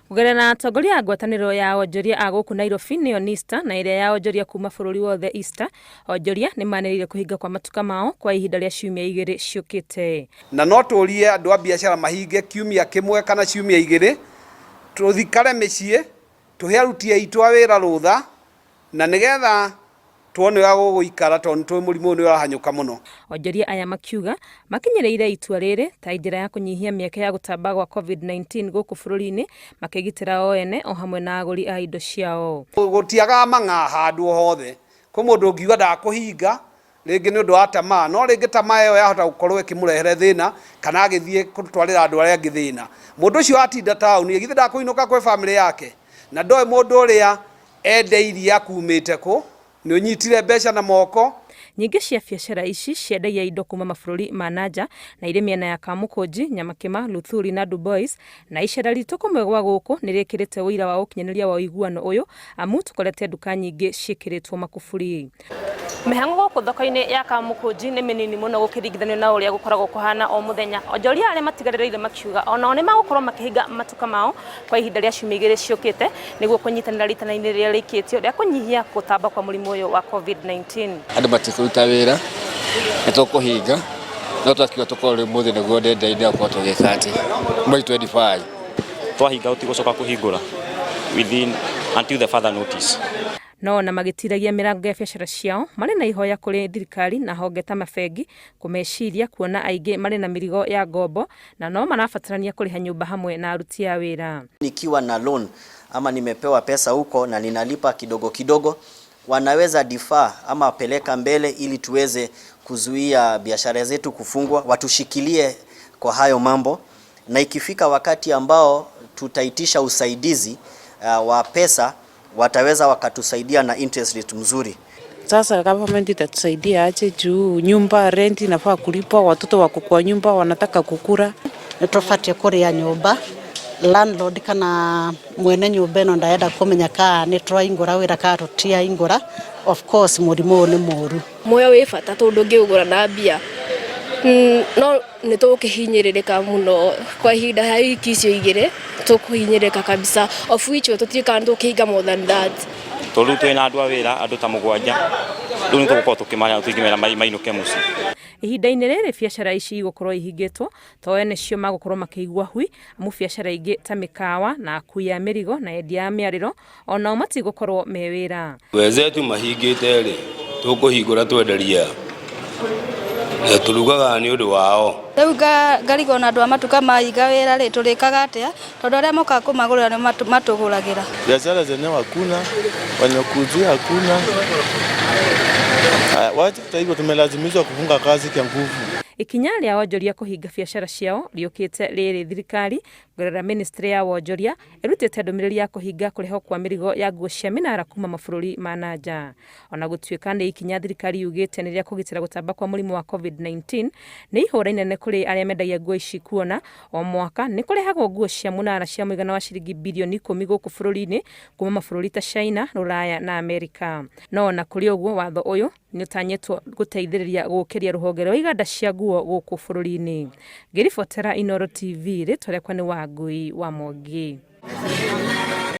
Kũgerera atongoria a ngwatanĩro ya onjoria a gũkũ Nairobi nĩyo Nista na ĩrĩa ya onjoria kuma bũrũri wothe Ista, onjoria nĩmanĩrĩire kũhinga kwa matuka mao kwa ihinda rĩa ciumia igĩrĩ ciũkĩte. Na no tũrie andũ a biacara mahinge kiumia kĩmwe kana ciumia igĩrĩ, tũthikare mĩciĩ, tũhe aruti aitũ a wĩra rũtha, na nĩgetha tuone ũrĩa gũgũikara tondũ nĩtũĩ mũrimũ ũyũ nĩ ũrahanyũka mũno. Onjoria aya makiuga makinyĩrĩire itua rĩrĩ ta njĩra ya kũnyihia mĩeke ya gũtamba gwa COVID-19 gũkũ bũrũri-inĩ, makĩgitĩra o ene o hamwe na agũri a indo ciao. Gũtiagaga mang'aa handũ o hothe, kwĩ mũndũ ũngiuga ndakũhinga rĩngĩ nĩ ũndũ wa tamaa, no rĩngĩ tamaa ĩyo yahota gũkorwo ĩkĩmũrehere thĩna kana agĩthiĩ gũtwarĩra andũ arĩa angĩ thĩna. Mũndũ ũcio atinda taũni, githĩ ndakũinũka kwĩ bamĩrĩ yake? Na ndoĩ mũndũ ũrĩa endeirie akumĩte kũ, nĩ ũnyitire mbeca na moko. Nyingĩ cia biacara ici ciendagia indo kuma mabũrũri ma na nja na irĩ mĩena ya Kamũkũnji, Nyamakĩma, Luthuli na Dubois, na icera ritũ kũmwe gwa gũkũ nĩ rĩkĩrĩte ũira wa ũkinyanĩria wa ũiguano ũyũ amu tũkorete nduka nyingĩ ciĩkĩrĩtwo makuburi. Mĩhang'o gũkũ thoko-inĩ ya Kamũkũnji nĩ mĩnini mũno gũkĩringithanio na ũrĩa gũkoragwo kũhana o mũthenya. Onjoria arĩa matigarĩrĩire makiuga onao nĩ magũkorwo makĩhinga matuka mao kwa ihinda rĩa ciumia igĩrĩ ciũkĩte nĩguo kũnyitanĩra ritana-inĩ rĩrĩa rĩikĩtio rĩa kũnyihia gũtamba kwa mũrimũ ũyũ wa COVID-19. Andũ matikũruta wĩra, nĩ tũkũhinga, no twakiuga tũkorwo rĩu mũthĩ nĩguo deadline ya gũkorwo tũgĩka atĩ mweri 25. Twahinga tũtigũcoka kũhingũra within until the further notice. No ona magĩtiragia mĩrango ya biacara ciao, marĩ na ihoya kũrĩ thirikari na honge ta mabengi kũmeciria kuona aingĩ marĩ na mĩrigo ya ngombo na no marabatarania kũrĩha nyũmba hamwe na aruti a wĩra. Nikiwa na loan ama nimepewa pesa huko na ninalipa kidogo kidogo, wanaweza defer ama peleka mbele ili tuweze kuzuia biashara zetu kufungwa, watushikilie kwa hayo mambo, na ikifika wakati ambao tutaitisha usaidizi wa pesa, wataweza wakatusaidia na interest rate mzuri. Sasa government itatusaidia aje juu nyumba rent inafaa kulipwa, watoto wako kwa nyumba wanataka kukula. Nĩ tũbatiĩ kũrĩa nyũmba, landlord kana mwene nyũmba ĩno ndaenda kũmenya kana nĩ tũraingũra wĩra kana tũtiaingũra. Of course mũrimũ ũyũ nĩ mũũru. Muoyo wĩ bata tondũ ndũngĩũgũra na mbia. No nĩ tũkũhinyĩrĩrĩka mũno kwa ihinda rĩa wiki icio igĩrĩ, tũkũhinyĩrĩrĩka kabisa, of which tũtiũĩ kana tũkĩhinga more than that. Tondũ rĩu twĩna andũ a wĩra, andũ ta 7, rĩu nĩ tũgũkorwo tũkĩmarĩa tũingĩmera mainũke mũciĩ. Ihinda-inĩ rĩrĩ biacara ici igũkorwo ihingĩtwo to ene cio magũkorwo makĩigua hui, amu biacara ingĩ ta mĩkawa na akui a mĩrigo na endia a mĩarĩro onao matigũkorwo me wĩra. Wenzetu mahingĩte rĩ, tũkũhingũra twenderie na tũrugaga nĩ ũndũ wao. Rĩu ngarigwo na andũ a matuka mahinga wĩra rĩ, tũrĩkaga atĩa? Tondũ arĩa mokaga kũmagũrĩra nĩ matũgũragĩra. Biashara zenyewe hakuna, wenye kuuzia hakuna. Wacha hata hivyo tumelazimishwa kufunga kazi kwa nguvu. Ikinya rĩa onjoria kũhinga biacara ciao rĩũkĩte rĩrĩ thirikari kũgerera ministry ya wonjoria ĩrutĩte ndũmĩrĩri ya kũhinga kũrehwo kwa mĩrigo ya nguo cia mĩnara kuma mabũrũri ma na nja. Ona gũtuĩka nĩ ikinya thirikari yugĩte nĩ rĩa kũgitĩra gũtamba kwa mũrimũ wa COVID-19, nĩ ihũra inene kũrĩ arĩa mendagia nguo ici kuona o mwaka nĩ kũrehagwo nguo cia mũnara cia mũigana wa ciringi birioni 10 gũkũ bũrũri-inĩ kuma mabũrũri ta China, Rũraya na Amerika. No ona kũrĩ ũguo, watho ũyũ nĩ ũtanyĩtwo gũteithĩrĩria gũkĩria rũhonge rwa iganda cia nguo gũkũ bũrũri-inĩ. Ngĩribotera Inooro TV, rĩtwa rĩakwa nĩ Wangui wa Mwangi.